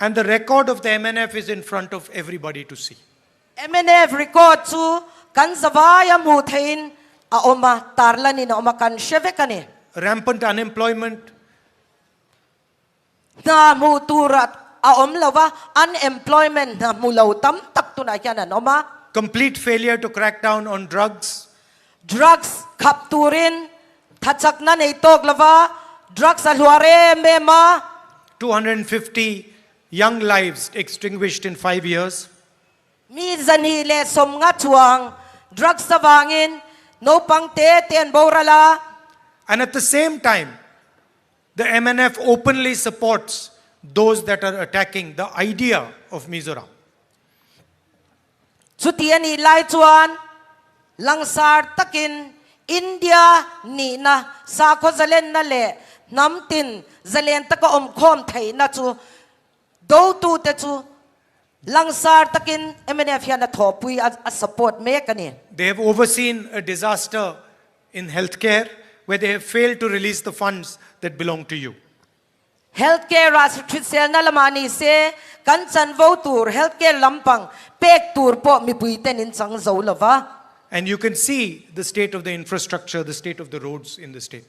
And the record of the MNF is in front of everybody to see. MNF record chu kan zavaia hmuh theihin a awm a, tarlanin a awm a, kan hre vek a ni. Rampant unemployment. Hna hmuh tur a awm lo va, unemployment hna hmu lo tam tak tunah hian an awm a. Complete failure to crack down on drugs. Drugs khap turin thachakna nei tawk lo va, drugs a hluar em em a. 250 young lives extinguished in 5 years. Mi 250 chuang drugs avangin naupang te te an boral a. And at the same time, the MNF openly supports those that are attacking the idea of Mizoram. Chuti ani lai chuan langsar takin India ni na sakhaw zalen na le namtin zalen taka om khom thei na chu do tu te chu langsar takin MNF hian a thawpui a support mek ani. They have overseen a disaster in healthcare where they have failed to release the funds that belong to you. Healthcare a hrisel na lama ni se kan chanvo tur healthcare lampang pek tur pawh mipui ten in chang zo lova. And you can see the state of the infrastructure, the state of the roads in the state.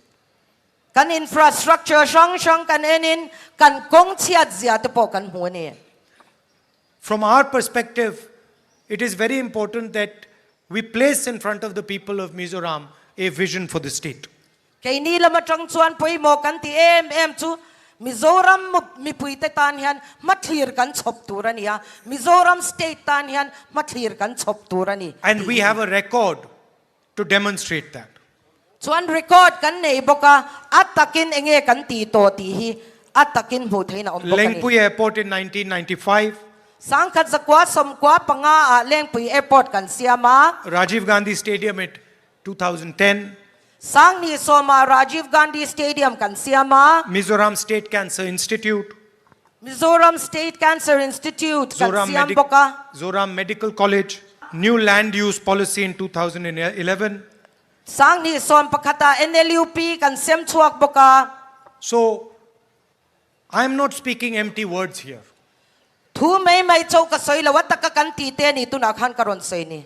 Kan infrastructure hrang hrang kan enin kan kawng chhiat zia te pawh kan hmu ani. From our perspective, it is very important that we place in front of the people of Mizoram a vision for the state. Keini lama tang chuan pawimawh kan ti em em chu Mizoram mipui te tan hian hmathlir kan chhawp tur ani a, Mizoram state tan hian hmathlir kan chhawp tur ani. And we have a record to demonstrate that. Chuan record kan nei bawk a, a takin enge kan ti to ti hi a takin hmuh theihna awm bawk ani. Lengpui Airport in 1995, 1995 a Lengpui Airport kan siam a. Rajiv Gandhi Stadium at 2010, 2010 Rajiv Gandhi Stadium kan siam a. Mizoram State Cancer Institute, Mizoram State Cancer Institute kan Zoram, siam bawk a. Zoram Medical College, new land use policy in 2011. 2011 NLUP kan sem chhuak bawk a. So, I am not speaking empty words here. Thu mai mai chauh ka sawi lo, a taka kan ti te ni tunah khan ka rawn sawi ni.